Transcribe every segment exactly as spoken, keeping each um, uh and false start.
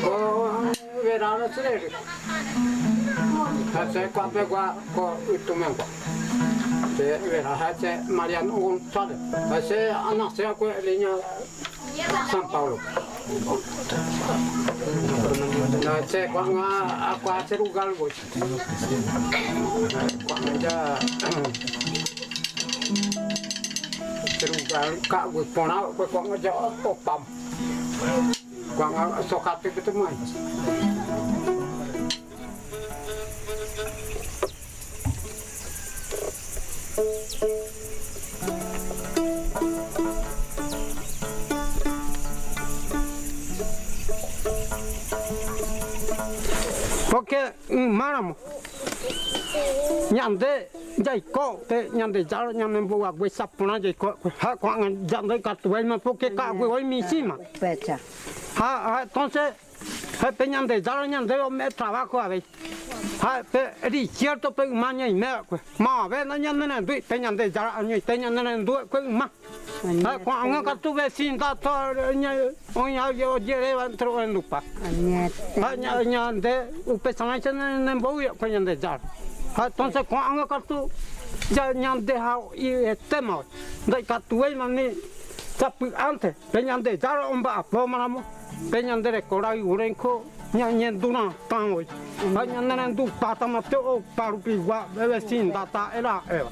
Ko Vera Lasreri. Hase ko ape ko, ko Utumen ko. Se Vera, hase Mariano González. Hase ana se ko liña San Paulo. Na se ko nga, ako hase lugar ko. Ko nga ya, se lugar ka ko pona ko, ko nga ya Opam. Ko nga sokate betul mai. Porque, mm, máramo. Ñande yaiko, te Ñandejára ñanembouaguei sapura yaiko. Ha, ko nga yande katu wai ma, porque ka wai mi sima. Pecha. Ha, ha, entonces, ha, pe Ñandejára ñande ome'ẽ trabajo a ver. Ha, pe desierto pe yma ñaime kue. Ma ve na ñanerendu, pe Ñandejára añoite ñanerendu kue yma. Ha, ko'ág̃a katu vecindad, oĩ, oĩ, oyeréva entre orendupa. Ha, ña-, ñande, upéicharãicha ne-, nembouya kue Ñandejára. Ha, entonces ko'ág̃a katu, ya ñande ha-, i-, etéma, ndaikatuvéima ni sapy'ánte, pe Ñandejára omba'apómaramo. Pe ñande reko rayhu renko ñañenduratã voi. Ha ñanerendupátamante opa rupigua, vecindad ta era, era.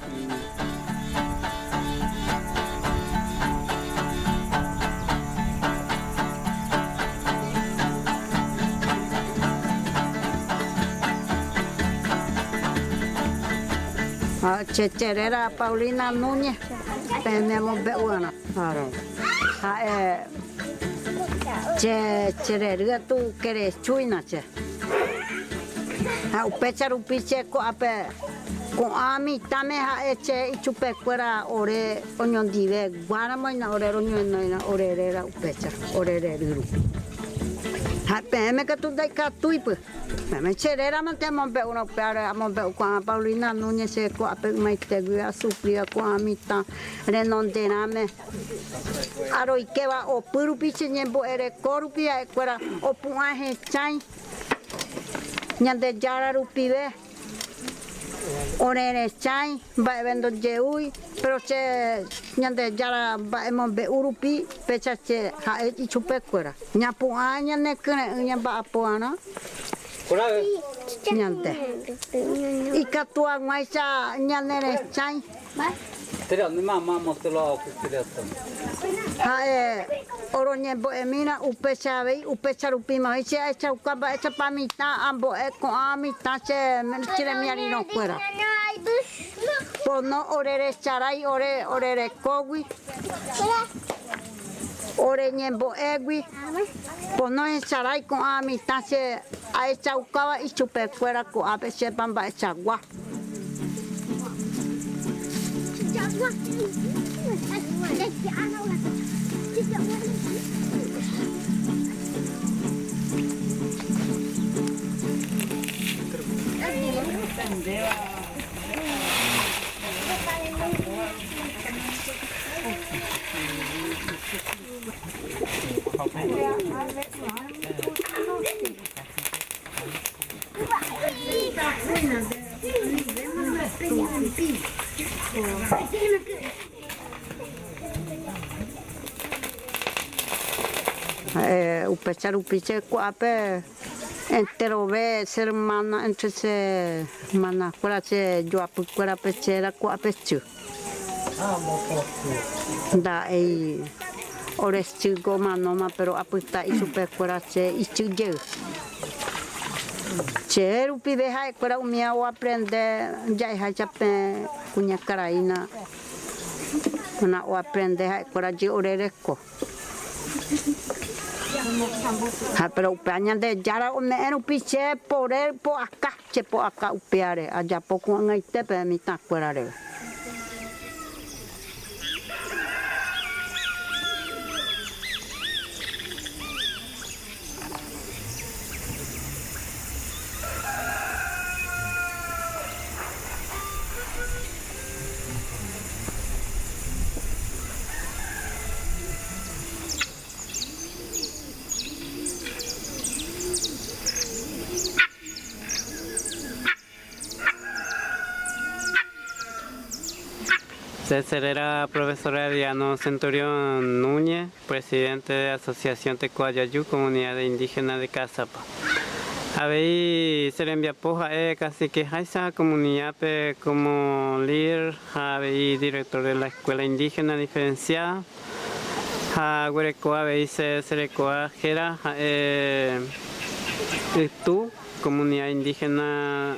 Ha, che, che réra Paulina Núñez, peẽme amombe'u va'erã. Ha'e, che, che rerýa tu Querechúina che. Ha upéicha rupi che ko'ápe, ko'ã mitãme ha'e che ichupekuéra ore oñondivegua ramo hína, ore roñohenóiramo ore réra upéicha, ore rery rupi. Ha peẽme katu ndaikatúi py. Peẽme che réramante amombe'u, upévare amombe'u ko'ã Paulina Núñez che ko'ápe ymaitégui asufríva ko'ã mitã renonderãme. Aroikéva opy rupi che ñembo'ereko rupi ha'ekuéra opu'ã hechãi Ñandejára rupive, orerechãi, mba'eve ndojeúi, pero che Ñandejára mba'e mombe'u rupi, péicha che ha'e ichupekuéra. Ñapu'ã ñanekyre'ỹ ñamba'apo va'erã. Ñande. Ikatu hag̃uáicha ñanerechãi. Ha'e oroñembo'emína upéicha avei, upéicha rupíma avei che ahechauka mba'éichapa mitã ambo'e ko'ã mitã che, che remiarirõkuéra. Pono orerecharái ore, orerekógui. Ore ñembo'égui, pono ehecharái ko'ã mitã che ahechaukáva ichupekuéra ko'ápe, chépa mba'eichagua. Eh, upéicha rupi che ko'ápe enterove che hermana, entre che hermanakuéra, che joapykuérape, che réra ko'ápe che. Nda'éi ore che omanóma, pero apyta ichupekuéra che ichy jey. Che rupive ha'ekuéra umíva oaprende ja'eháicha pe kuñakaraína, na oaprende ha'ekuéra jey orereko. Ha, pero upéva Ñandejára ome'ẽ rupi che poder po'aka, che po'aka upévare, ajapo ko'ag̃aite pe mitãkuéra reve. Che seré la profesora Diano Centurión Núñez, presidente de Asociación Tekuayayu, Comunidad de Indígena de Caazapá. Avei che rembiapo ha'e cacique Jaiza comunidad-pe como líder, ha avei director de la escuela indígena diferenciada, ha aguereko avei che serekoa jera ha'e Ytu, comunidad indígena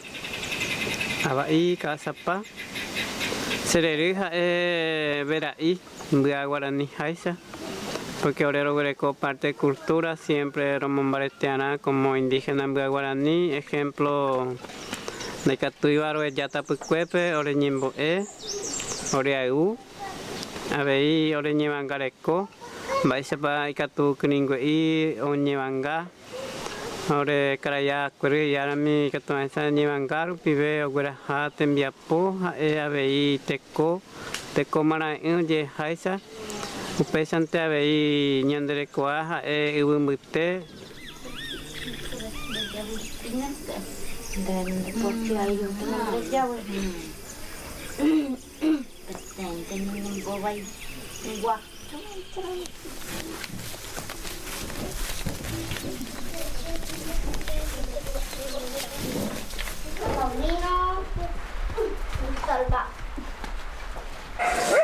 Ava'i, Caazapá. Che rery ha'e Vera'i, mbya guarani jaiza, porque ore roguereko parte cultura, siempre romombaretiarã como indígena mbya guarani, ejemplo, ndaikatúiva roeja tapykuépe, ore ñembo'e, ore ayvu, avei ore ñevangareko, mba'éichapa ikatu kyrỹigua'i oñevanga. Ore karaiakuéra iárami ikatu va'erã ñevanga rupive ogueraha tembiapo ha'e avei teko, teko marã'ỹje jaiza. Upéichante avei ñande rekoa ha'e yvy mbyte.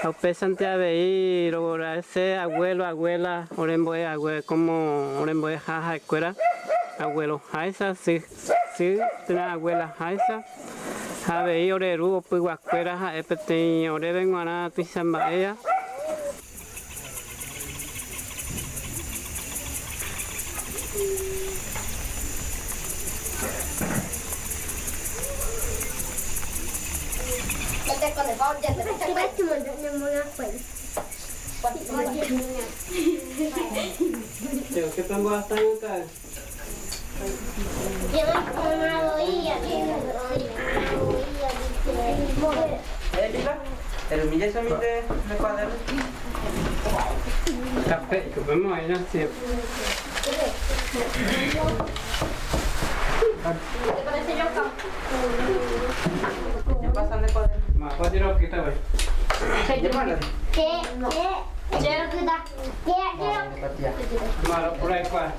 Ha upéichante avei roguerase abuelo, abuela, orembo'e abuela, como orembo'eha ha'ekuéra, abuelo jaiza, sy, sy térã abuela jaiza. Ha avei ore ru opyguakuéra ha'e peteĩ oréve g̃uarã tuicha mba'éva. Café, ocupemos ahí, ¿no? Sí. ¿Qué te parece, Yoko? Ya pasan de poder. Ma, ¿cuál tiro quita, güey? ¿Qué, qué? Che, che, che, che, che. Malo, por ahí, ¿cuál?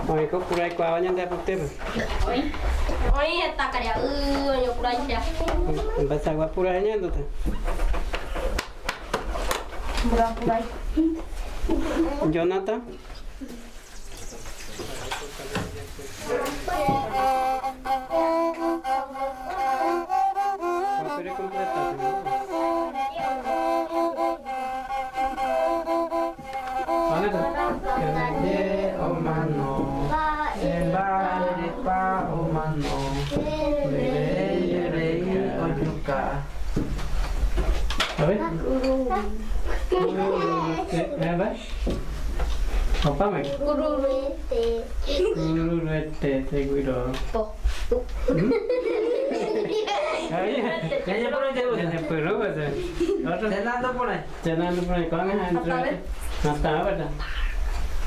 Oĩko puraikuaáva ñande apytépe. Oĩ. Oĩ heta karia'y, oĩ opuraite. Embajador purahéi ñahendúta. Jonathan. A ver. Kururu. Eh, apa? Apa, Mai? Kururuete. Kururuete, seguro. Po. ¿Mm? Ay, ya, ya, por ahí, ya, por ahí. Otro. Cenando por ahí. Cenando por ahí. ¿Cuál es? Hasta ver. Hasta ahora.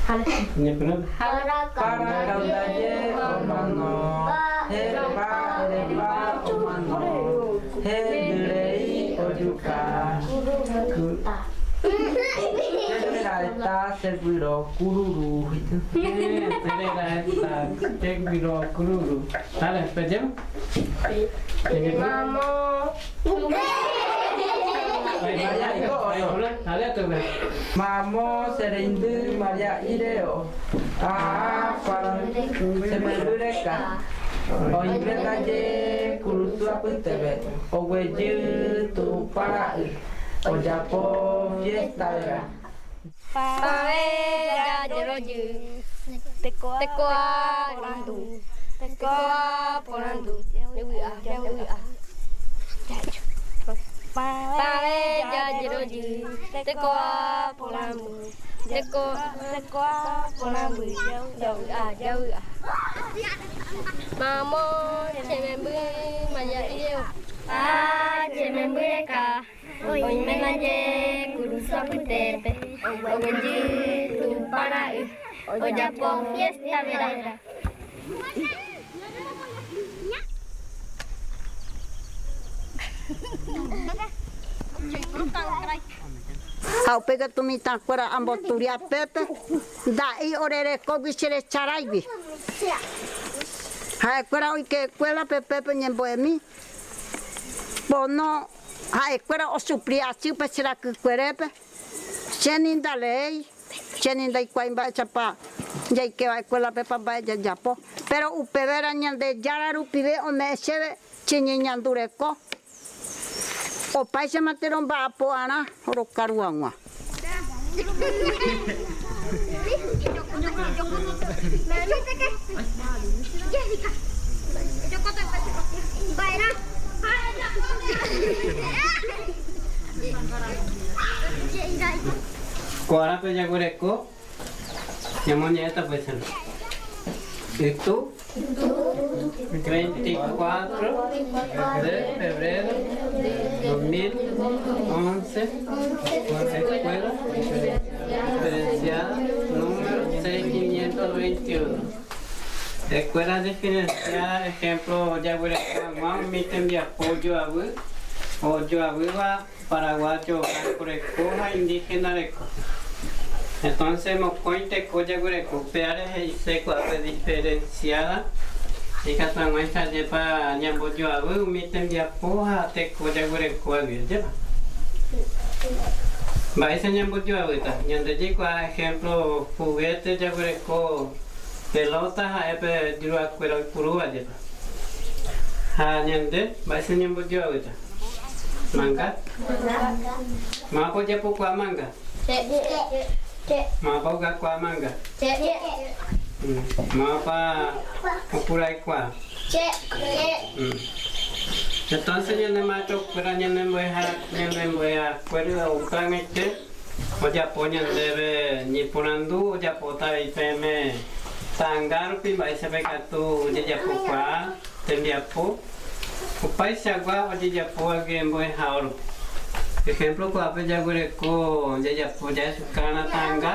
Hale. Ñe, pero. Para kanda ye o mano. He pa, he pa o mano. He direi o yuka. Ku. Será esta seguro kururu. Será esta seguro kururu. Dale, pues yo. Mamo. Mamo serendí María Ireo. Ah, para se me dureka. Oĩ pe ndaje kurusu apytépe, oguejy Tupã ra'y, ojapo fiesta vera. Pave jajerojy, tekoa porandu, tekoa porandu, jevy'a, jevy'a. Pave jajerojy, tekoa porandu, Teko'a, teko'a, ko'na mbuyu, ya'a, ya'a. Mamo, che membu'e, maña io. A, che membu'e ka. Oime naye kurusu apytépe, oguejy Tupã ra'y, ojapo fiesta vera. Ha upéi katu mitãkuéra amboturiapépe, nda'i orerekógui che recharáigui. Ha'ekuéra oike escuélape, pépe oñembo'emi. Bono, ha'ekuéra osupli achýpe che rakykuerépe. Che ni ndaleéi, che ni ndaikuaái mba'éichapa jaike va'ekue la pépa mba'e jajapo. Péro upevérõ Ñandejára rupive ome'ẽ chéve che ñeñandureko. Opáichama térã omba'apo arã orokaru hag̃ua. Ko árape jaguereko, ñamoñe'ẽta pues. Itu, veinticuatro de febrero dos mil once, escuela diferenciada número seis quinientos veintiuno. Escuela diferenciada, ejemplo, jaguereko hag̃ua umi tembiapo ojoavy, ojoavýva paraguayo reko ha indígena reko. Entonces, mokõi teko jaguereko, péare he'ise ko'ápe diferenciada, ikatu hag̃uáicha ajépa ñambojoavy umi tembiapo ha teko jaguerekógui, ajépa. Mba'éicha ñambojoavýta? Ñande jaikuaa, ejemplo, juguete jaguereko, pelota ha'e pe juruakuéra oipurúva ajépa. Ha ñande, mba'éicha ñambojoavýta? Manga? Mávapa ojapokuaa manga? Che. Che. Mávapa ogakuaa manga? Che. Mm. Mávapa opuraikuaa? Che. Mm. Entonces, ñane maestrokuéra ñanembo'eha, ñanembo'ehakuéra oukãgaite, ojapo ñandéve ñeporandu, ojapóta avei peẽme ta'anga rupi, mba'éichapa ikatu jajapokuaa tembiapo, opaichagua ojejapóvagui mbo'ehaórupi. Ejemplo, ko'ápe jaguereko jajapo, jahechaukána ta'anga.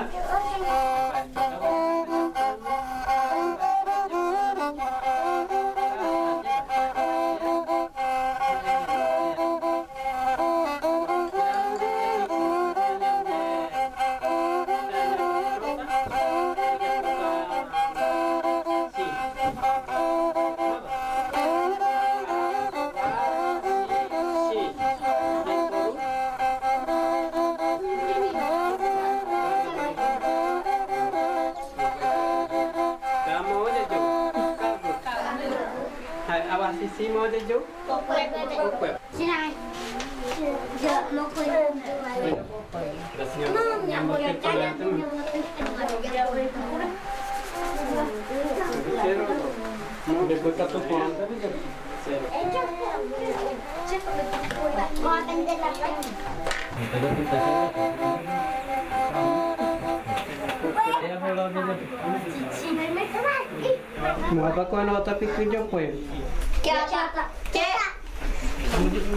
Ha'e, avasisi mávapa ojejou? Kokue. Kokue. Mávapa ko'ẽrõ otapiky jopue? Che. Che.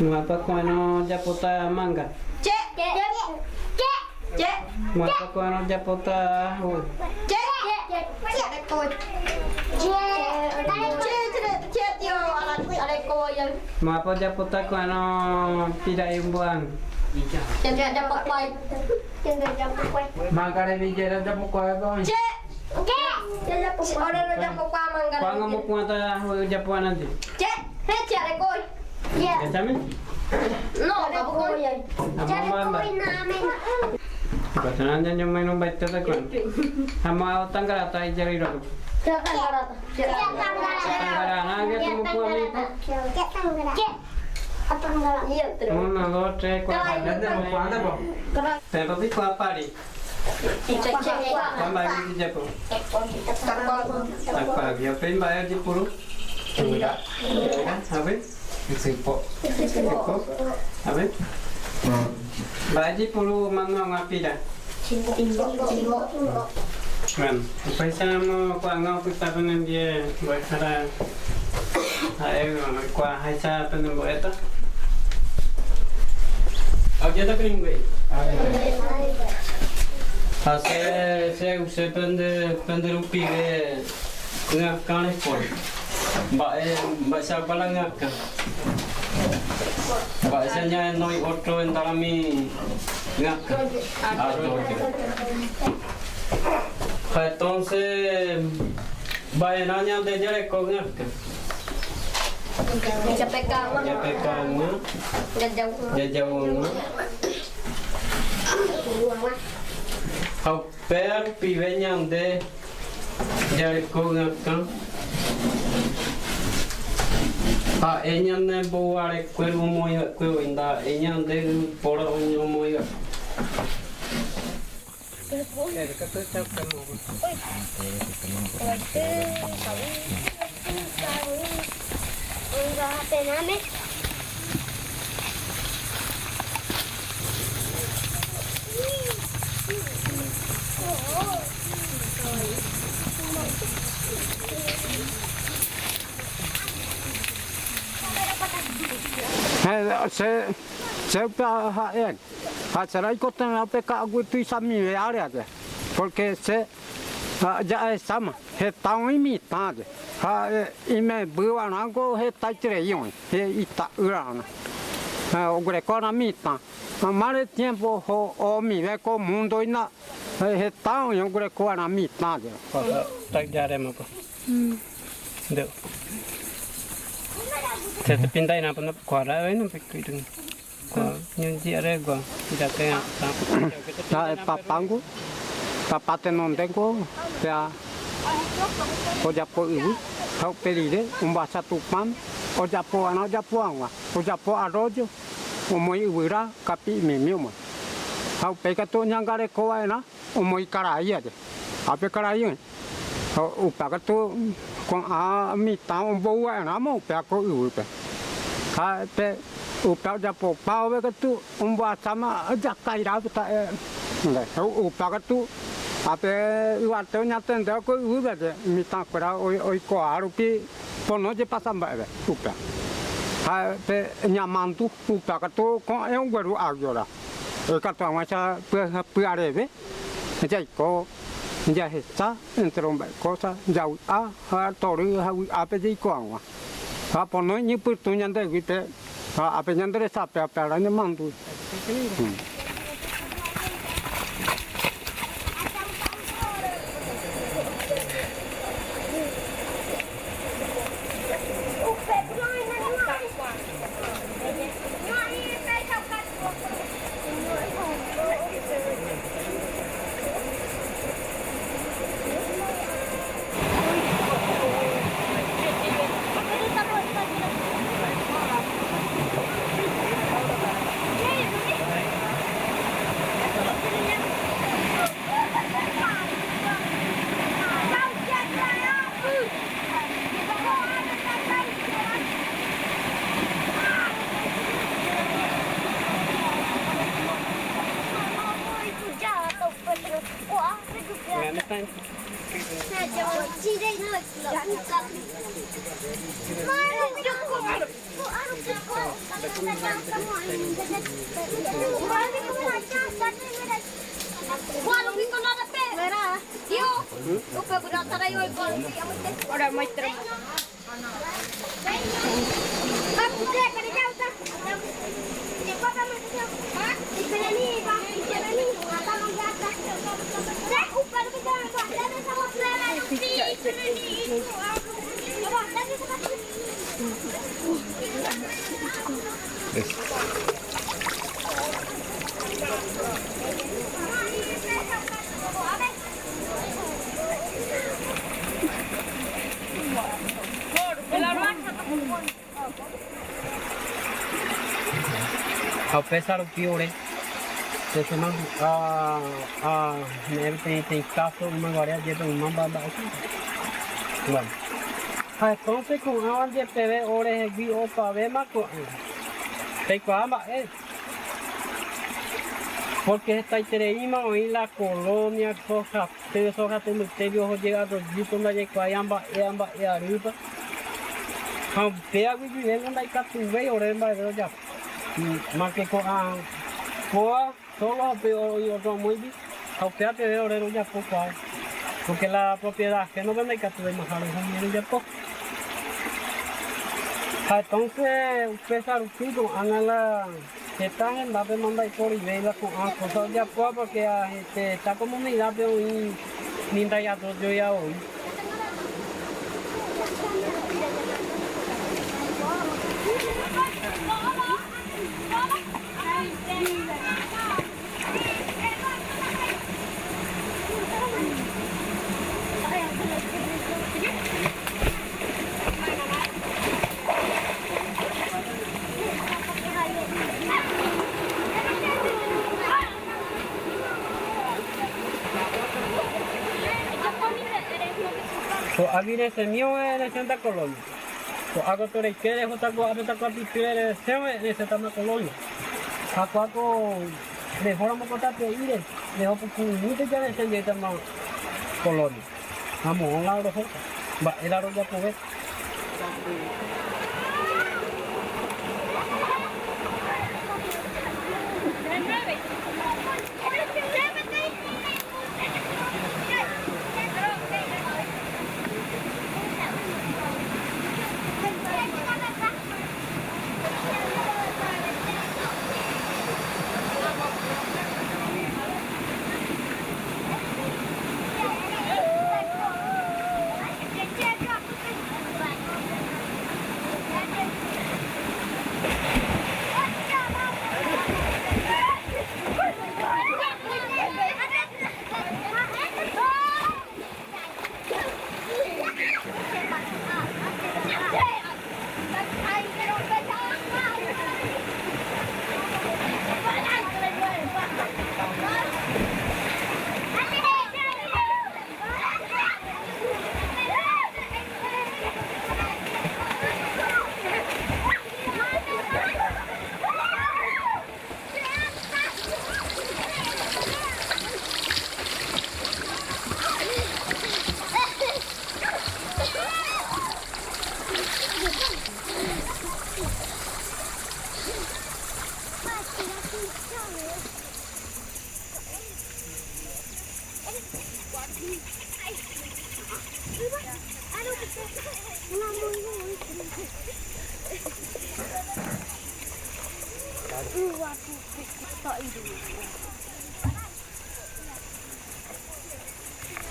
Mávapa ko'ẽrõ ojapóta manga? Che. Che. Che. Mávapa ko'ẽrõ ojapóta juguy? Che. Che. Che. Che. Che, che, che, tío, areko, areko, ya. Mávapa ojapóta ko'ẽrõ pira'i umbo'águi? Che, che, ojapokuaa. Che, che, ojapokuaa. Manga revillera ojapokuaa. Che. Che. Ore rojapokuaa manga. Ko'ág̃a omopu'ãta ojapo arandy. Che, che, arekói. Che. Echami. No, ojapokuaa. Amomba. Che, arekói, nada menos. Ko'ág̃a ñamomaña mba'etéta ko'ẽrõ. Ha'e otangaráta ijarýi rógape. Che, otangaráta. Che, otangaráta. Otangaráta. Che, otangaráta. Che, otangaráta. Uno, dos, tres, cuatro. Peẽpa peikuaa pári? Mba'e ojejapo? Takuágui. Upéi mba'e ojepuru? A ver. Ysýpo. Ysýpo. A ver. Mba'e ojepuru omano hag̃ua pira? Bueno, upéicha amo kua'a nga opyta pene ndie mbo'ehára ha'e, kua'a haicha pene mbo'éta. Ha che, che use pende, pende rupive ygakan reko'a. Mba'e, mba'e che para ygakan. Mba'e che añahenói otro endarami ygakan. Arroyo. Ha entonces, mba'erã ñande jareko ygakan. Japeka ygua. Japeka ygua. Jajau ygua. Jajau ygua. Ha upéva rupive ñande jareko ygakan. Ha'e ñane mbouvarekue omoĩ va'ekue oĩ, ndaha'éi ñande yvypóra omoĩ va'ekue. Eh, che, che upéva ha'e. Ha che raikotevẽva pe ka'aguy tuichamive área, porque che, ha, ja'esáma, heta oĩ mitã, ha, eh, imemby va'erãko hetaiterei oĩ, eh, ita'ýrarã. Eh, oguerekova'erã mitã. Mare tiempo ho, omive ko mundo ina, eh, heta oĩ oguerekova'erã mitã, eh. Pasa, ta-, jarema, pa. Mm. Ndeu. Che te pinta ina pa na kuara, eh, no pe kuitu. Kua, ñundi'aregua, ya que, ah, eh, papágu, papá tenondéko, péa ojapo yvy, ha upe rire, omba'acha Tupã, ojapo va'erã, ojapo hag̃ua, ojapo arroyo, omoĩ yvyra, kapi'imimi omoĩ. Ha upéi katu oñangareko va'erã, omoĩ karai aje. Ápe karai oĩ. Upéa katu ko'ã mitã ombou va'erãma upéva ko yvýpe. Ha pe upéva ojapopa ove katu ombo'acháma jakaira pe ta'e. Upéva katu ápe yvate oñatendéva ko yvýpe aje mitãkuéra oi-, oikuaa rupi pono jepasa mba'eve upéva. Ha pe ñamandu upéva katu ko'ẽ ogueru avióra. Ikatu hag̃uáicha py-, pyareve, jaiko, jahecha, entero mba'e kósa, javy'a ha tory ha vy'ápe jaiko hag̃ua. Ha pono iñypytũ ñandéguipe, ha ápe ñande resape, ápe ára ñamandu. Hmm. Ha upéicha rupi ore, che, che ma, a, a, ne'ẽre peteĩ, peteĩ káso yma guare ajépa yma mba'e mba'e. Bueno. Ha entonces ko'ãva jepeve orehegui opavéma ko'ẽ. Peikuaa mba'e. Porque hetaitereíma oĩ la colonia, Soja, Soja tembytégui oho jey arroyito, ndajekuaái amba'e, amba'e arýpa. Ha upéagui guivéngo ndaikatuvéi ore mba'eve rojapo. Más que ko'ã kóa, solo ha upéi oĩ otro amóigui, ha upéva peve ore rojapo ko'águi. Porque la propiedad ajénope ndaikatuvéima ha rohumi rojapo. Ha entonces, upéva rupi ko'ág̃a la heta hendápema ndaiporivéi la ko'ã cosa ojapóva, porque, ah, este, heta comunidad-pe oĩ ni ndai arroyo oĩ. Ko'águi resẽmíva resẽta colonia. Ko'águi toreike rehóta ko ápe takua pytýre resẽva resẽtama colonia. Ha ko'águi rehóramo ko tate'íre, reho puku umi pe resẽ jeýtama colonia. Ha moõ la rohóta. Mba'e la rojapove.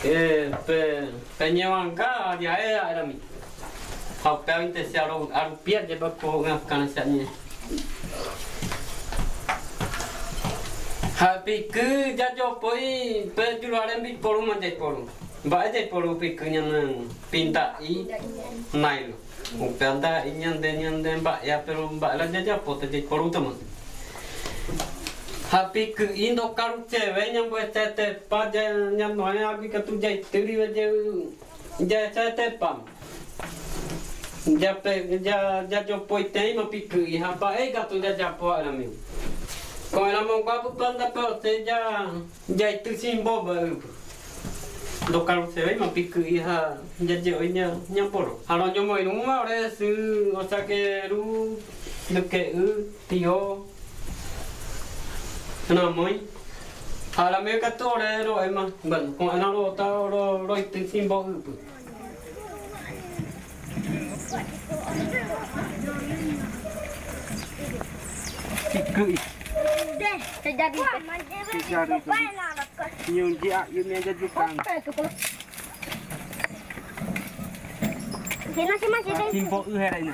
Eh, pe, peñevanga aria, eh, arami. Ha upéva oĩta che aru-, arupi ajépa ko ñakãre che añe'ẽ. Ha pe iky jajopói pe juru rembiporúma jaiporu. Mba'e jaiporu pe iky ñane pinta'i nylon. Upéva nda'i ñande, ñande mba'e, pero mba'e la jajapóta, jaiporútama. Ha pe iky'i ndokaruiséi ñambo'esetepa, ja-, ñanohẽ águi katu jaity rire jey, jaesetepa. Jape-, ja-, jajopoitéima pe iky'i, ha mba'e katu jajapo ha'e ramigo. Ko'ẽramo gua pypándape osẽ ja-, jaity símbolo ýpe. Ndokaruiséima pe iky'i ha jaje'ói ña-, ñamboro. Ha roñomoirũma ore sy, o sea que ru, nduke'y, tio, ramói. Ha ramigo katu ore ro'éma. Bueno, ko'ẽrã ro'óta ro-, roity símbolo ýpe. Iky'i. Iky'i. Ñuñe'ẽ a'ymi jajukána. Simbo'y héra hína.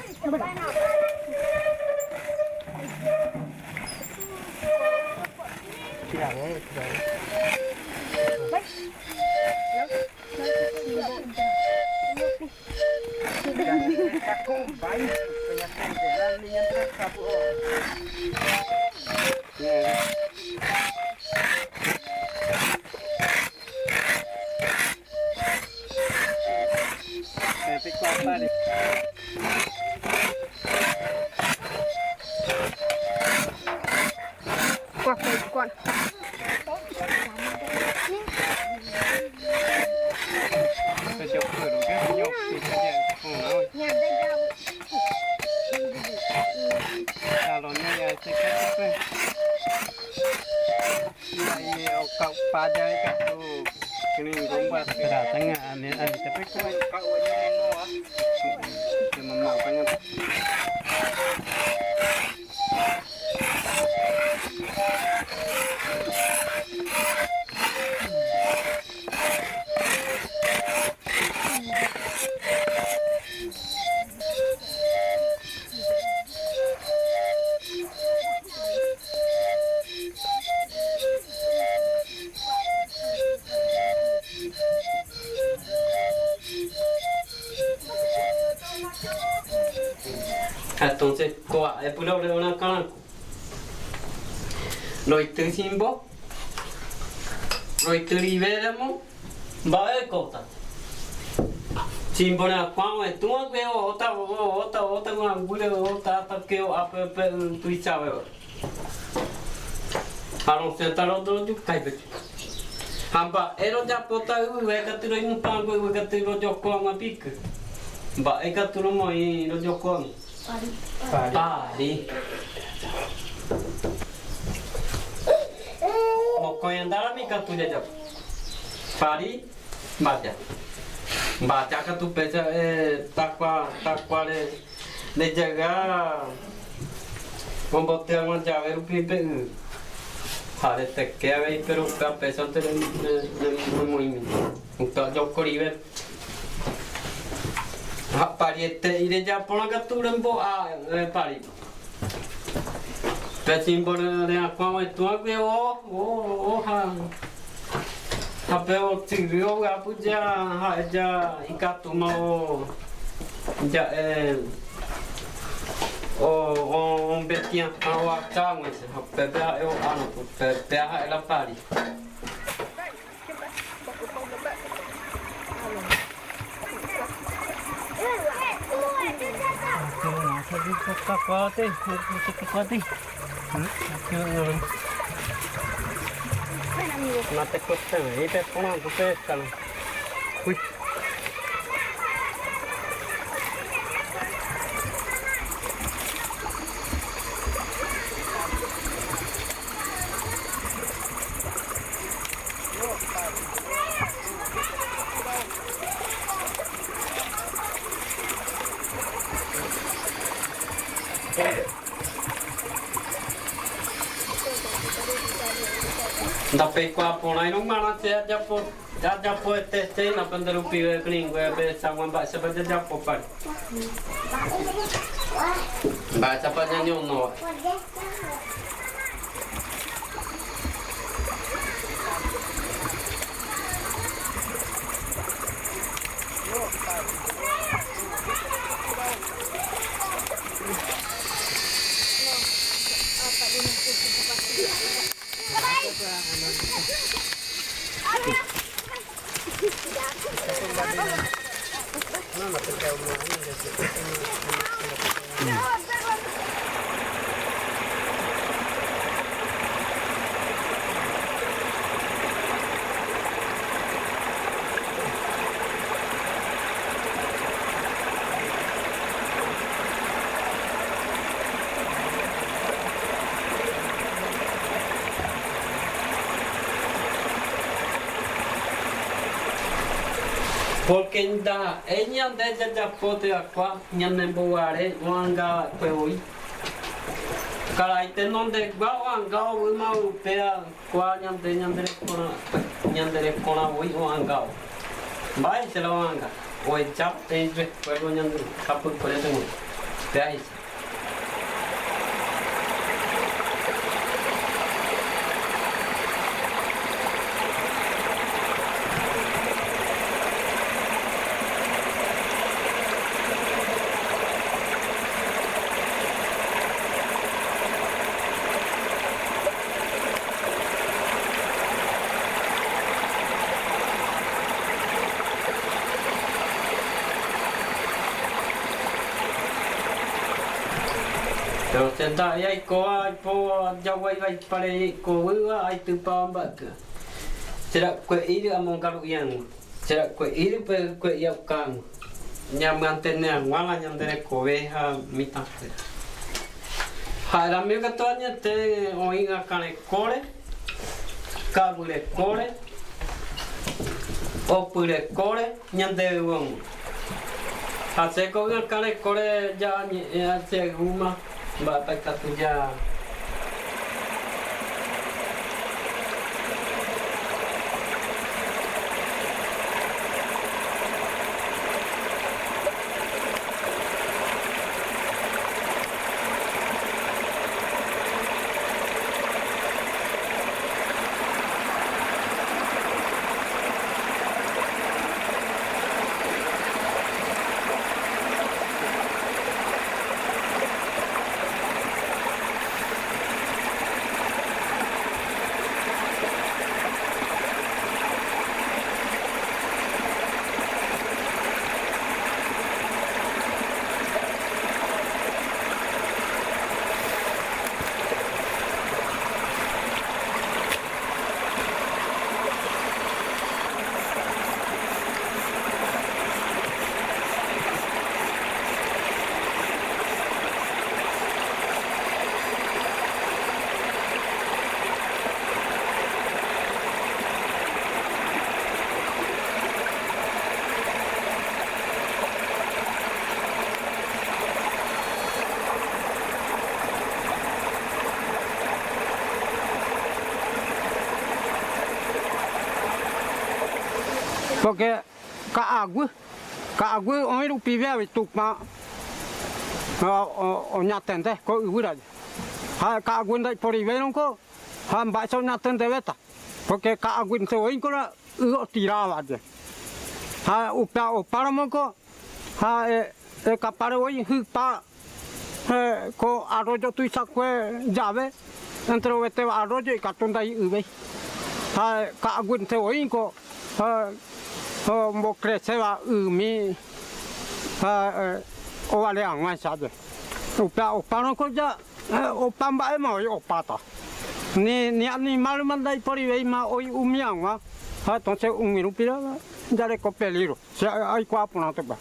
Kuat, kuat. Paya ikatu kini gomba. Tengah, ani, ani, tapi kau. Entonces, ko a'e pura ore ora karanku. Roitɨ simbo. Roitɨ ribera mo. Nba'e kota. Simbo ne akuan we tua we o ota o ota ota we angure o ota ata ke o ape pe tu ichawe. Aro senta ro do ju kai pe. Hamba ero ya pota u we katuro inu pango we katuro yo ko ma pik. Nba'e katuro mo i ro yo ko. Pari. Pari. Mokoña ndara mi katu ya ya. Pari, nbaya. Nbaya katu pesa, eh, takua, takua re, re yaga. Kombote agua llave rupi pe. Hare teke ave, pero ka pesa te re, re, re, re, muy, muy. Entonces, yo corrí ver. Ha, pariete, ire ya por acá tu rembo, ah, eh, pari. Pe simbo re, re akuan we tua we o, o, o, ha. Ha pe o tigri o we apu ya, ha, ya, ikatu ma o, ya, eh, o, o, o, betian, ha, o, aka, we, ha, pe, pe, ha, e, o, ano, pe, pe, ha, e, la pari. Mate kota, ite pona, kota, kota. Uy. Nda pe kua pona ino mana se ya po. Ya, ya, pues, este, este, na pende rupi, eh, gringo, eh, be, sa, wan, ba, sa, ba, ya, ya, pues, pa. Ba, sa, ba, ya, no, no. Porque nda, eh, ñande yayapo te akua, ñanembouare, o'anga kue voi. Karai tenondegua o'anga oguy ma upéa. Kua ñande, ñande rekorã, ñande rekorã voi o'angávo. Mba'éicha la o'anga? Oheja peteĩ recuerdo ñande sapykuéra tenonde. Péa hecha. Pero tenda yaikóva aipo jaguaivaipare yaikóva aitýpa mba'e. Che ra'ykue'íri amo ngaru'iágui. Che ra'ykue'íri pe kue'i a'ukágui. Ñamyantene hag̃ua la ñande rekove ha mitãkuéra. Ha'e ramigo katu añete oĩ akãrekóre, Ka'aguirekóre, opyrekóre ñande yvy oĩ. Asẽko ykarekóre ya ñe'ẽ asẽ yma, mba'épa ikatu ya. Porque ka'aguy, ka'aguy oĩ rupive avei Tupã o, o, oñatendeko yvýrape. Ha ka'aguy ndaiporivéirõ ko, ha mba'éicha oñatendeveta. Porque ka'aguýnte oĩkora y otiráva ye. Ha upéva opáramo ko, ha, eh, ekapare oĩ hypa, eh, ko arroyo tuichakue llave, entre ovetéva arroyo ikatu ndai'yvéi. Ha ka'aguýnte oĩ ko, ha, ha ombokreséva ymi, ha, eh, ovale hag̃uáicha ye. Upéva opárõ ko ya, eh, opa mba'éma oĩ opáta. Ni, ni animálma ndaiporivéima oĩ umi hag̃ua. Ha entonces umi rupíra jareko peligro. Che aikuaa porã Tupã.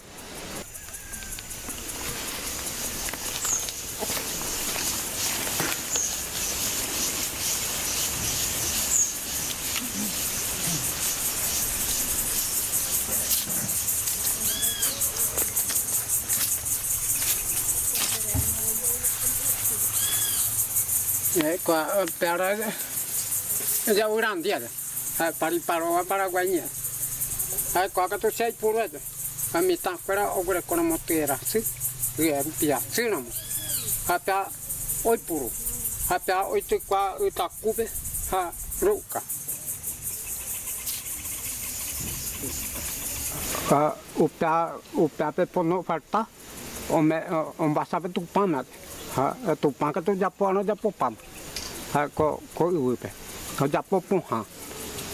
Eh, kua, eh, peára, eh, ya urandía, eh, pariparóva Paraguay ñe'ẽ. Eh, kua katu che aipuru, eh, ha mitãkuéra oguerekóramo tyeraha sy, eh, rupiachy ramo. Ha péa oipuru. Ha péa oity kua ytakúpe, ha ru'uka. Ha upéa, upéape pono falta. Ome-, o-, ombasa pe Tupãme. Ha, Tupã katu ojapo, ano ojapopáma. Ha, ko, ko yvýpe. Ojapo pohã.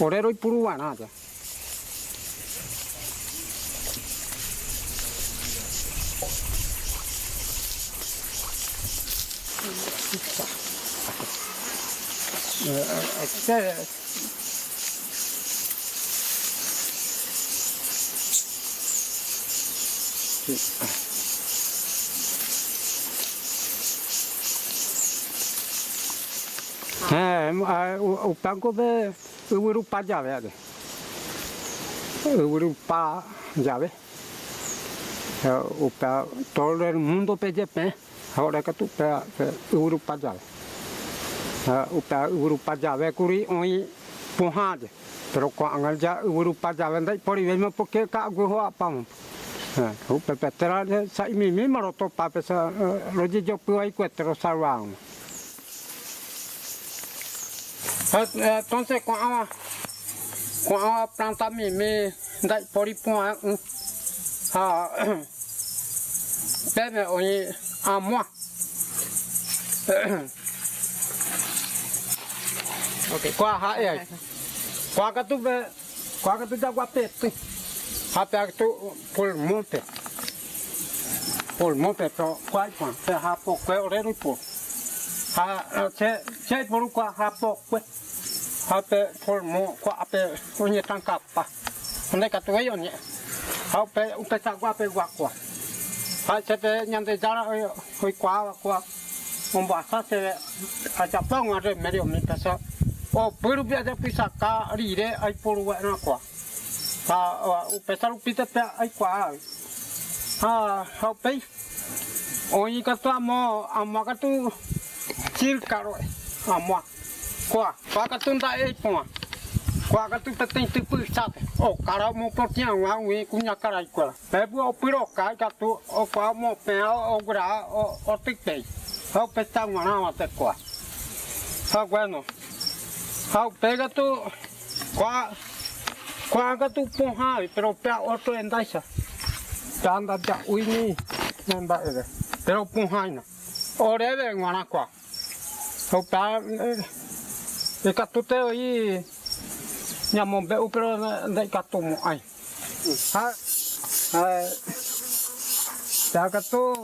Ore roipuru va'erã ya. Eh, eh, Hẽ, a, u-, upéa ko pe yvyrupa llave, a ver. Yvyrupa llave. Eh, upéa todo el mundo pe jepe. Ha ore katu pe, pe yvyrupa llave. Ha, upéa yvyrupa llavekuri oĩ pohã ye. Pero ko'ág̃a ya yvyrupa llave ndaiporivéima porque ka'aguy ho'apáma. Ha, upépe térã sa'imimíma rotopa pe sa, eh, rojejopy vaikuete rosalva hag̃ua. Ha, eh, entonces ko'ãva, ko'ãva planta mimi ndaipori porã'ỹ. Ha, Peẽme oĩ amoã. Ok. Kua ha'e ai. Kua katu pe, kua katu jaguapetỹ. Ha péa katu pulmón-pe. Pulmón-pe, pero kua ipor, pe hapokue ore roipuru. Ha, che, che aiporu kua hapokue. Ha pe pulmón kuape oñetãkapa. Nde katu oĩ oñe'ẽ. Ha upe, upechaguápe gua kua. Ha che pe Ñandejára oi-, oikuaáva kua ombohasa chéve ajapo hag̃ua remédio mi pesa. Opuru pia ya pisa ka rire ai poru wa na koa. Ha, ha, upesa rupite pia ai koa. Ha, ha, upei. Oin katu amoa, amoa katu sirikaro, amoa. Koa, koa katu nda e poa. Koa katu petein tipu sate. O kara mo potian wa ue kunya kara i koa. Pebu o piro kai katu, o koa mo pea, o gura, o, o tipei. O peta ngana wa te koa. Ha, bueno. Ha, upei katu, koa, koa katu poha, pero pea otro endaisa. Tanda ya uini, nanda ere. Pero poha ina. Ore de ngana koa. Opa, eh, i katu te oi, ña mo be'u pero de i katu mo ai. Ha, ha, ya katu,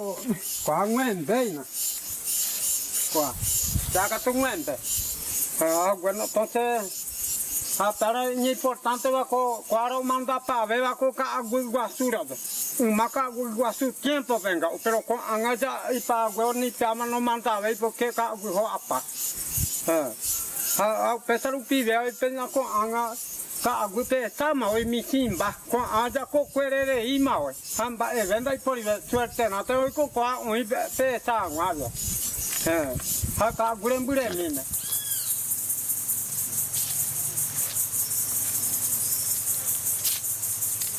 koa nguende ina. Koa, ya katu nguende. Ah, bueno, entonces, ha, tara ñe importante wa ko, koa ro manda pa ve wa ko ka agu guasu ra. Uma ka agu guasu tiempo venga, pero ko anga ya i pa agu ni pia ma no manda ve porque ka agu ho apa. Eh. Ha, ha, pesa ru pi ve, ai pe na ko anga ka agu pe sama, oi mi simba, ko anga ko kuerere ima, oi. Hamba e venda i pori ve, suerte na te oi ko koa, oi pe, pe sa ngua ve. Eh. Ha ka agu re mbure mi me.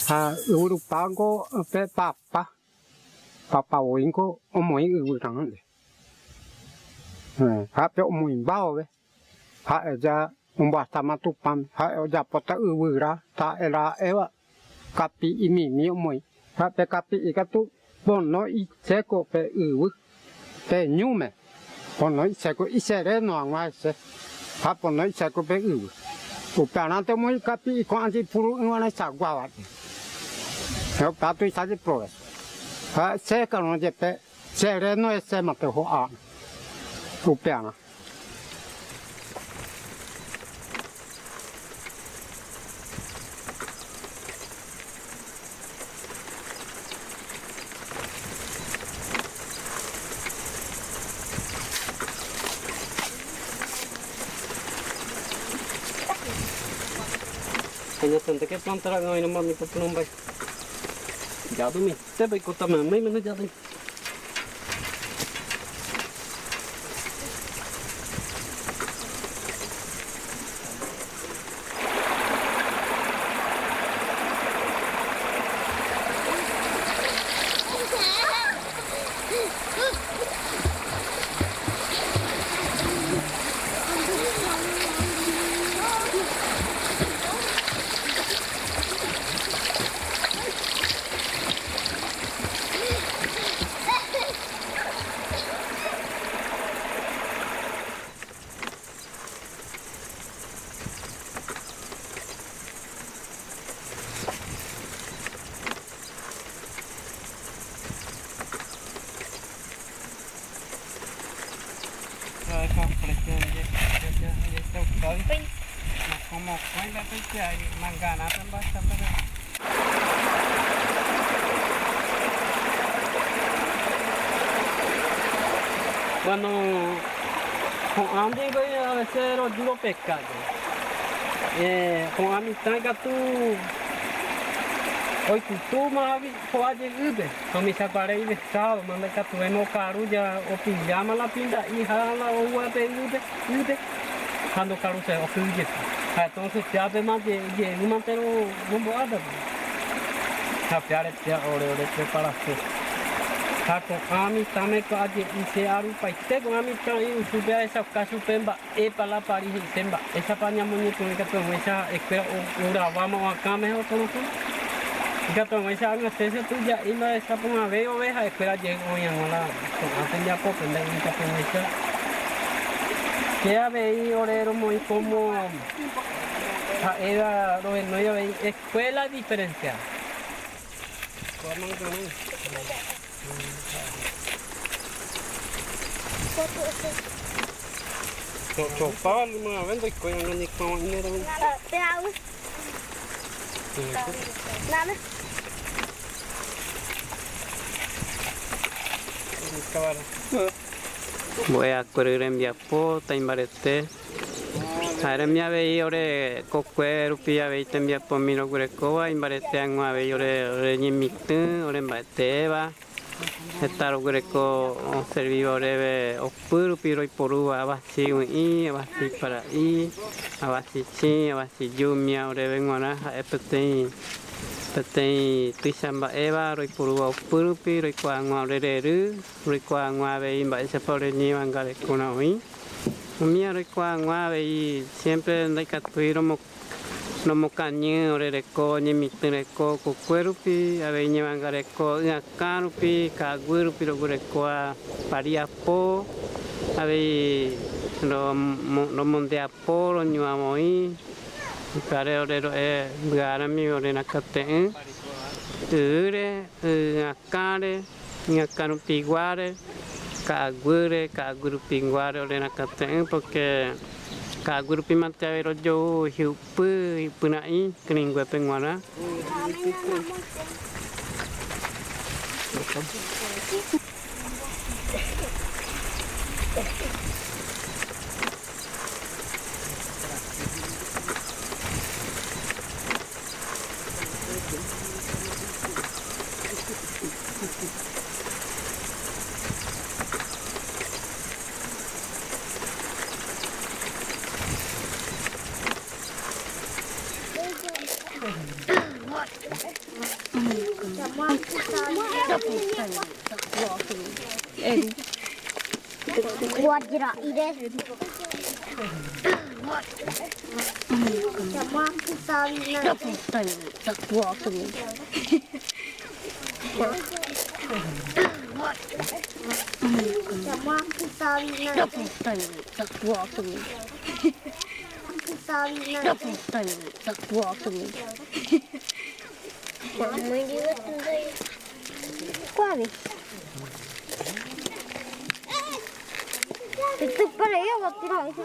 Ha, uru pango pe papa. Papa oingo omoi uru rande. Eh, ha pe omoi mbao ve. Ha e ya umba tama tu pan, ha e ya pota uru ra, ta era ewa. Kapi i mi mi omoi. Ha pe kapi i katu pono i seko pe uru. Pe ñume. Pono i seko i sereno angua ese. Ha pono i seko pe uru. Upe anante omoi kapi i ko anti puru angua na sa guawa. Yo patu i sa de progreso. Ha seka no ye pe. Sereno ese mate ho a. Upe ana. Kanya tante ke planta ra ngai na mami ko plumbai. Jadu mi, te bai kota mami mana jadu. Bueno, ho'a ndie ko a veces ro duro pescado. Eh, ho'a mitã katu oikutu ma avi ho'a jeýpe. Ha'umi chakuaréi pescado, manda ikatu emo okaru ja opilla ma la pinda'i ha la oúa pe ýpe, ýpe. Ha ndokaru se oky jepi. Ha entonces péape ma je-, jeýmante ro-, rombo'áta. Ha péare pea ore, ore preparación. Ha ko'ã mitãme ko aje'i che arupaite ko'ã mitã iru chupe ahechauka chupe mba'épa la pari he'ise mba'éichapa ñamoñepyrũ ikatu hag̃uáicha ha'ekuéra o-, oraváma oakãme ha okonokõ. Ikatu hag̃uáicha añoite che tuja'i mba'éichapa porãvéi ove ha'ekuéra jey oĩ hag̃ua la ko'ã tembiapópe nde ikatu hag̃uáicha. Che avei ore romoĩ como ha'éva rohenói avei escuela diferencial. Cho-, chopáva lumag̃ave ndoikói anga ñekuãva'erãme. Pe au. Nada. Mbo'ehakuéri rembiapo, taimbarete. Ha'eremi avei ore kokue rupi avei tembiapomi roguerekóva, imbarete hag̃ua avei ore, ore ñemitỹ, ore mba'eteéva. Heta roguereko oservíva oréve opy rupi roiporúva, avasi u'ĩ, avasi para'i, avasi chĩ, avasi lluvia oréve g̃uarã ha'e peteĩ, peteĩ tuicha mba'éva roiporúva opy rupi, roikuaa hag̃ua ore rery, roikuaa hag̃ua avei mba'éichapa ore ñevangarekóra oĩ. Umía roikuaa hag̃ua avei siempre ndaikatúi romo-, romokañy orereko, ñemitỹ reko, kokue rupi, avei ñevangareko, ya'akã rupi, ka'aguy rupi roguerekóva, pariapo, avei romo-, romondeapo, roñuavõi, ipya'are ore ro'e mbyárami ore rakãte'ỹ, ýre, ya'akãre, ya'akã rupiguáre, ka'aguýre, ka'aguy rupiguáre ore rakãte'ỹ, porque ka'aguy rupi mante avei rojou hi'upy, hi'upyra'ĩ kyrỹinguépe g̃uarã. Wajira ire. Kuavi. Esto es para ella, va a tirar eso.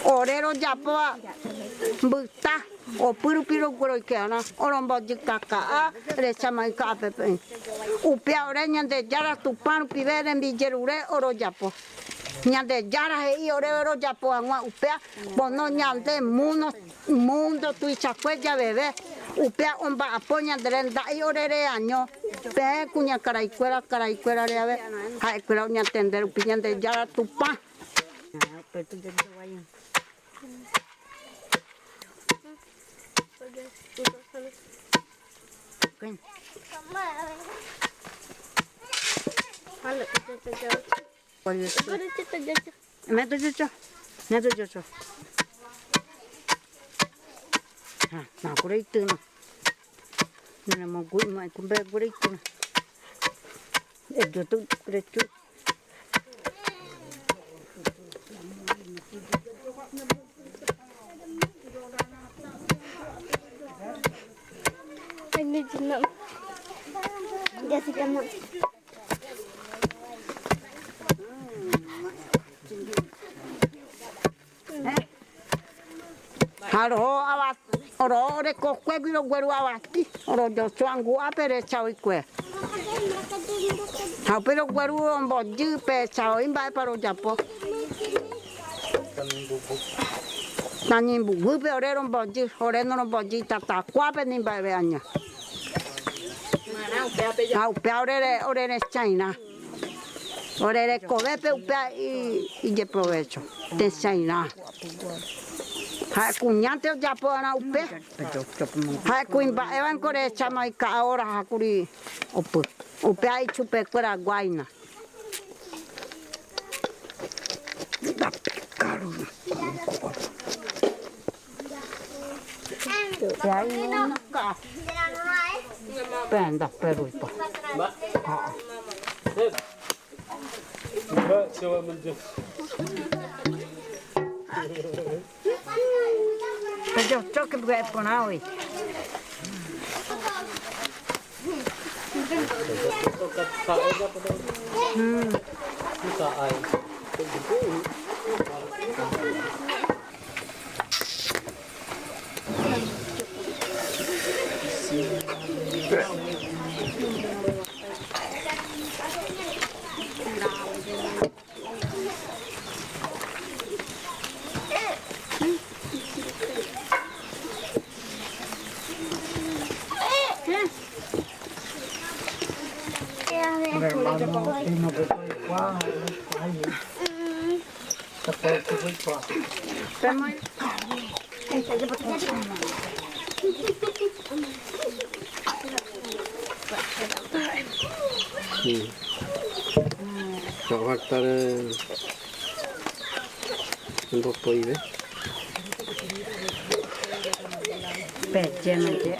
Ore rojapo mbyta, opy rupi rogueroike arã, oromboyka ka'a, recha mai ka'a pepe. Upéa ore Ñandejára Tupã rupive rembijerure orojapo. Ñandejára he'i oréve rojapo hag̃ua upéa, pono ñande mundo, mundo tuichakue javeve, upéa omba'apo ñande renda'i ore reaño. Peẽ kuñakaraikuéra, karaikuérare ave, ha'ekuéra oñatende rupi Ñandejára Tupã. Método ocho. Método ocho. Ah, no, kore itü no. Nene mo gui ma kumbe kore itü no. E yo tu kore chu. Ini jenam. Ha roho ava, oro ore kokue gui rogueru avati, oro yocho angu ape recha oikue. Ha upe rogueru romboyɨ pe echa oĩ mba'épa rojapo. Nañimbuguýpe ore romboyɨ, ore noromboyɨ itatakuápe ni mba'eve aña. Ha upéa ore re-, ore rechairã. Ore rekovépe upéa i-, ijeprovécho. Techairã. Ha'e kuñáte ojapo arã upe. Ha'e kuimba'éva niko rehecha ma oika'a oraha kuri opy. Upéa ichupekuéra guáina. Penda perupa. Pero choque porque es con agua. Hmm. Hmm. Coba tar un poco ahí, ¿ve? Pecheme que.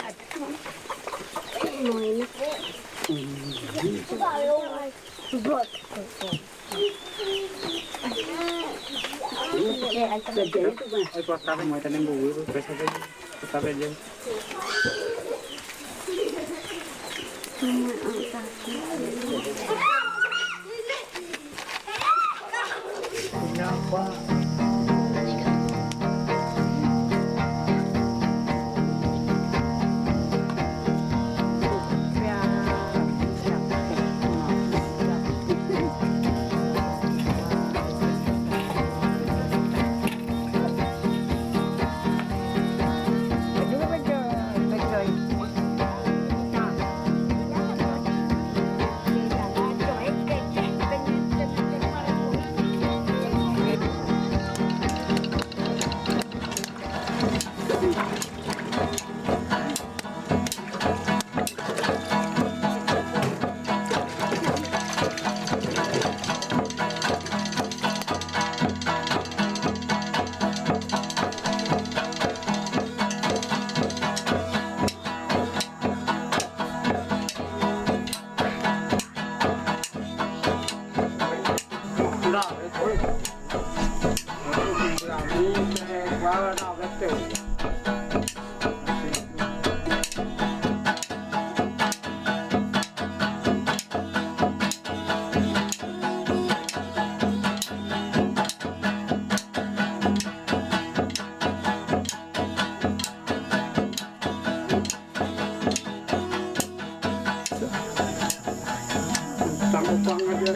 Tamo kuaŋa dia.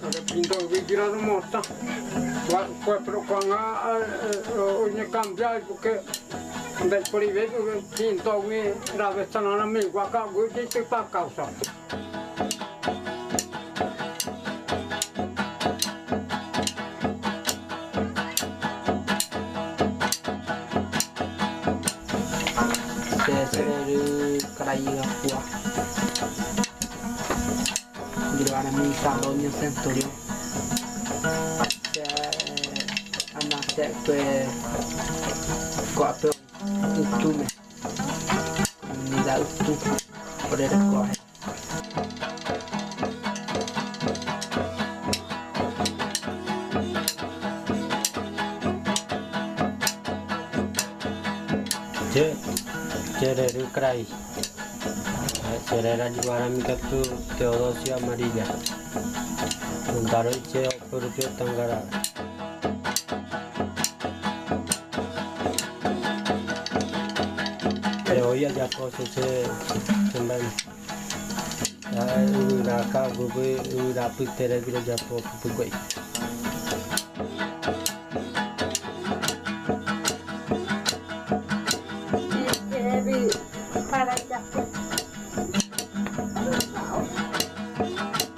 Ada pintu bigira do mota. Wa, kue pro kuaŋa, eh, eh, o, o, ne cambia, porque anda por aí, porque pintu mi, la vez tan ahora mi, guaca, gui, di, di, pa causa. Sesererü karayi apua. Giro ana mi salo nyo centurión. Se ana se kue ko ape utume. Ni da utu. Ore ko. Che, che, re, re, krai. Che réra juruarami katu Teodosia Amarilla. Daro'i che o'opo rupi otanga raga. Pe oĩ ajapo che, che, che mba'e. Yvyra ka'aguyguy, yvyra pyteregui rojapo pykue'i.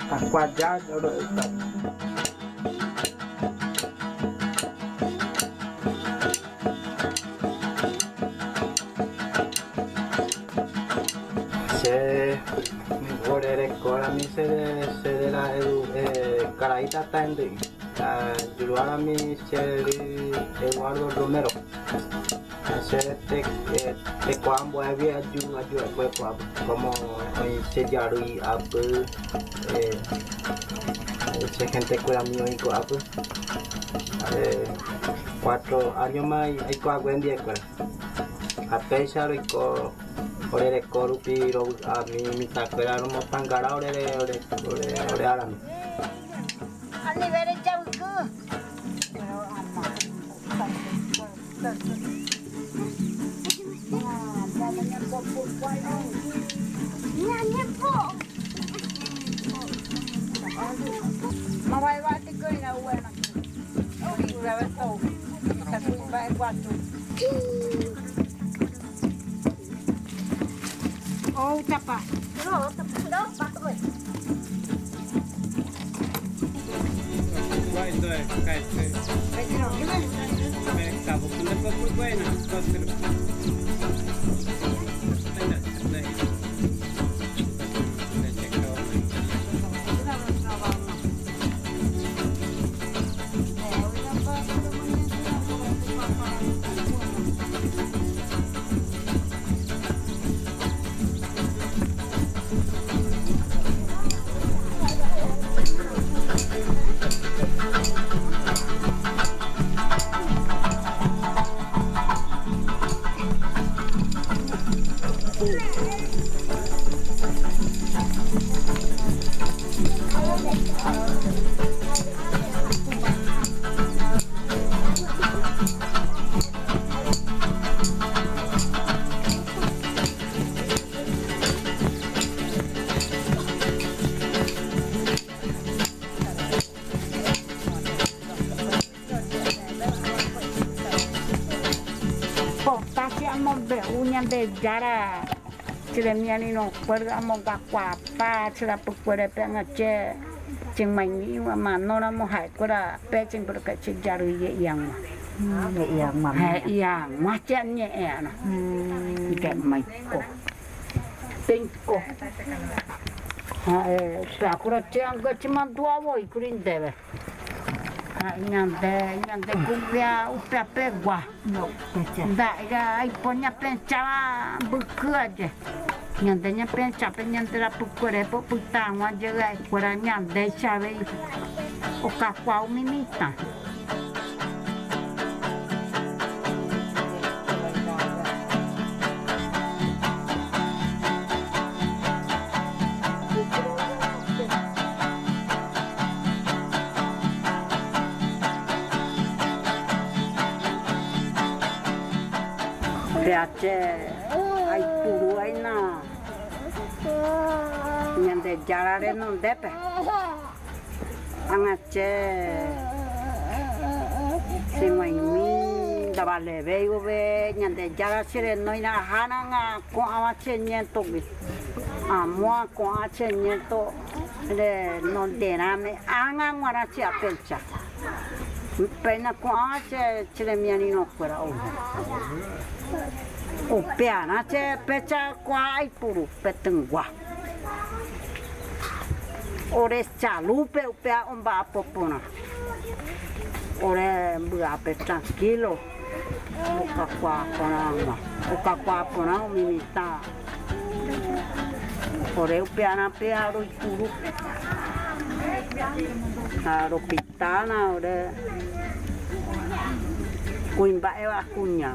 Kakuaa oro esta. Che, ore rekorami che, che réra Edu, eh, karai tata hendi'i. Ah, juruarami che ry Eduardo Romero. Che te, eh, teko ambuévio aju, aju, aju, aju, como oĩ che jarýi apy, eh, che gente kuérami oĩ ko'ápe. Eh, cuatro año mai aikuaague ndiekuéra. Ha péicha roiko, ore reko rupi rovy'a mitãkuéra romotangara ore, ore, ore, ore árami. Ani vere javyku. Ou tapa. Pota che amombe'u Ñandejára, che remiarirõkuéra amongakuaapa che rapykuérepe, ág̃a che, che maimíma manóramo ha'ekuéra pe che, pero que che jarýi he'i hag̃ua. Mm, he'i hag̃ua. He'i hag̃ua che añe'ẽ'arã. Mm. Nde maiko. Péiko. Ha'e, pe akura che ange che mandu'a voi kuri ndéve. Ha ñande, ñande kuvia upeapegua. No, pecha. Nda'e aipo ñapecháva mbyky aje. Ñande ñapechápe ñande rapykuérepe opyta hag̃ua jey ha'ekuéra ñandéicha avei okakuaa umi mitã. Péa che aipuru aína Ñandejára renondépe. Ág̃a che, che maimí, ndavalevéi vove, Ñandejára che renói, nahánag̃a ko'ãva che ñéntogui. Amóa ko'ã che ñénto renonderãme, ág̃a g̃uarã che apensa. Péina ko'ãva che, che remiarirõkuéra oho. Upearã che pécha ko'ã aipuru petỹgua. Ore che alúpe upéa omba'apo porã. Ore mbyápe tranquilo. Okakuaa porã, okakuaa porã umi mitã. Ore upearã péa roipuru. Ha ropi- Tana ore kuimba'éva kuña.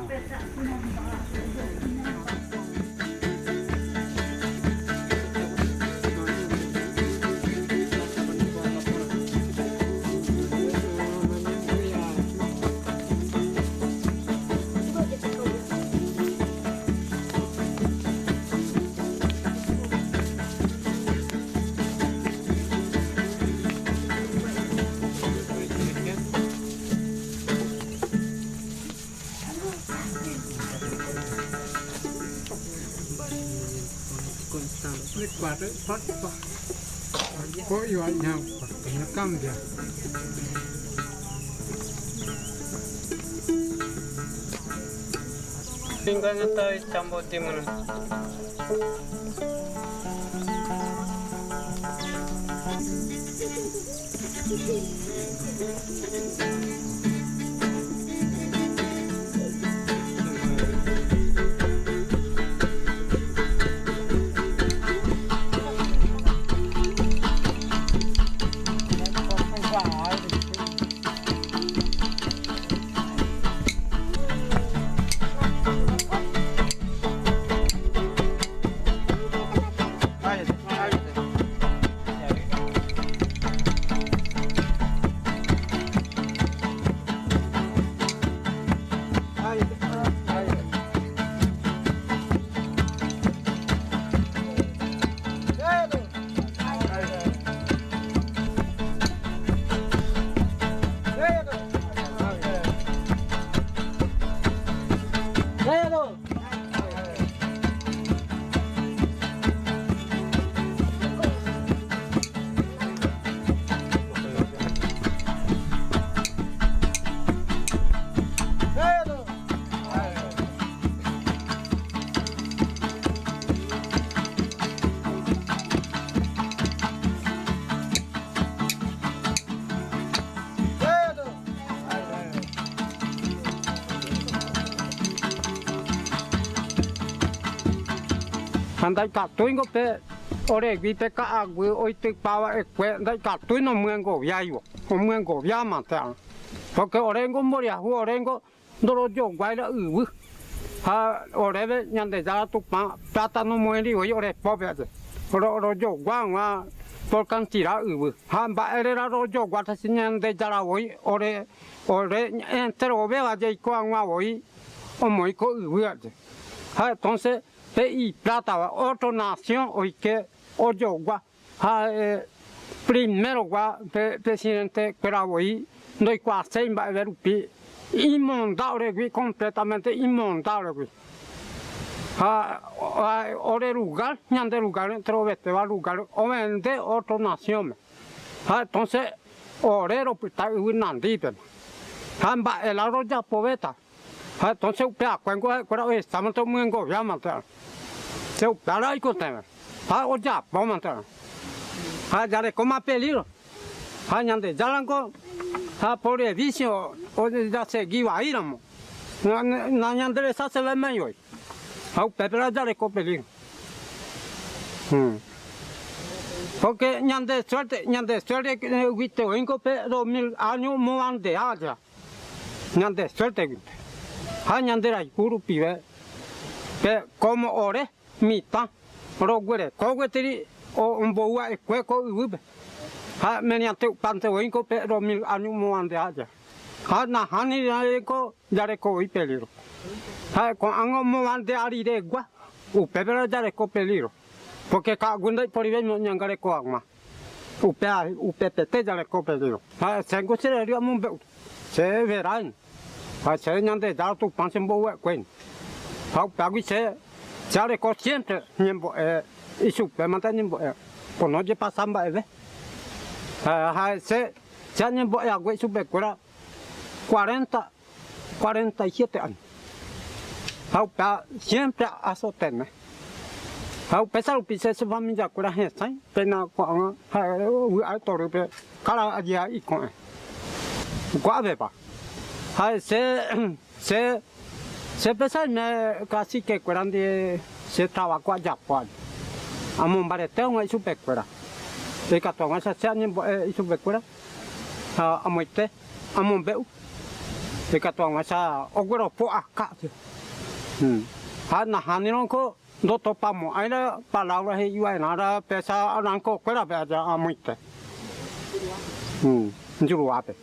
Ni kuat, kuat, kuat. Ko iwa nyam, kuat, nyakam dia. Tinggal ngetai campur timun. Ndaikatui ko pe, ore gui pe ka agu oitɨ pawa ekue, ndaikatui no muengo viaiwa, o muengo viama te a. Porque ore ngo mori ahu, ore ngo ndoro yogua ira üwü. Ha, ore be Ñandejára Tupã, plátano moeri woi ore pobre aye. Oro, oro yogua gua por cantidad üwü. Ha, mba'ére ra oro yogua tesi Ñandejára woi, ore, ore entero oveva yaiko agua woi, omoĩ ko yvy aye. Ha, entonces, pe iplátava, otro nación oike oyogua. Ha, eh, primero gua pe, presidente kuéra voi ndoikuaaséi mba'eve rupi, imonda oregui, completamente imonda oregui. Ha, ha, ore lugar, ñande lugar, enterovetéva lugar, ovende otro nación-me. Ha, entonces, ore ropyta yvy nandípema. Ha mba'e la rojapovéta. Ha, entonces, upe akuéngo ha'ekuéra ohecha mante omyengovia mante. Che upéva aikotevẽ. Ha ojapo mante. Ha jarekóma peligro. Ha Ñandejára ko, ha por vicio, o, jasegi vaíramo. Na, na, na ñanderesa sevemai voi. Ha upépe la jareko peligro. Hmm. Porque ñande suerte, ñande suerte, eh, guite oiko pe dos mil año moandea ya. Ñande suerte guite. Ha ñande rayhu rupive, pe como ore mitã roguereko gueteri o-, ombou va'ekue ko yvýpe. Ha mediante upánte voi ko pe dos mil año moandea ya. Ha nahániri ko jareko voi peligro. Ha ko'ág̃a omoandea riregua, upépe la jareko peligro. Porque ka'aguy ndaiporivéima oñangareko hag̃ua. Upe, upepete jareko peligro. Ha chéngo che ra'y amombe'u. Che verái. Ha che Ñandejára Tupã che mbo'u va'ekue. Ha upéagui che, che areko siempre ñembo'e ichupe mante ñembo'e. Pono jepasa mba'eve. Ha, ha che, che añembo'e hague ichupekuéra cuarenta, cuarenta y siete año. Ha upéva siempre asostene. Ha upéicha rupi che, che familiakuéra hesãi, péina ko'ág̃a, ha vy'a torýpe, kára aje iko'ẽ. Ko'ápepa. Ha che, che, che pesãime caciquekuéra ndive che trabajo ajapo aja. Amombarete hag̃ua ichupekuéra. Ikatu hag̃uáicha che añembo'e ichupekuéra. Ha amoite amombe'u. Ikatu hag̃uáicha ogueropo'aka. Hmm. Ha nahánirõ ko ndotopamo'ãi la palabra he'i va'erã la pecha arankokuérape aja amoite. Hmm. Njuruápe.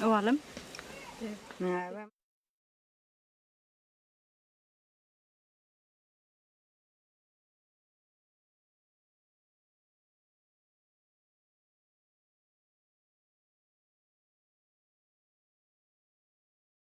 Walem.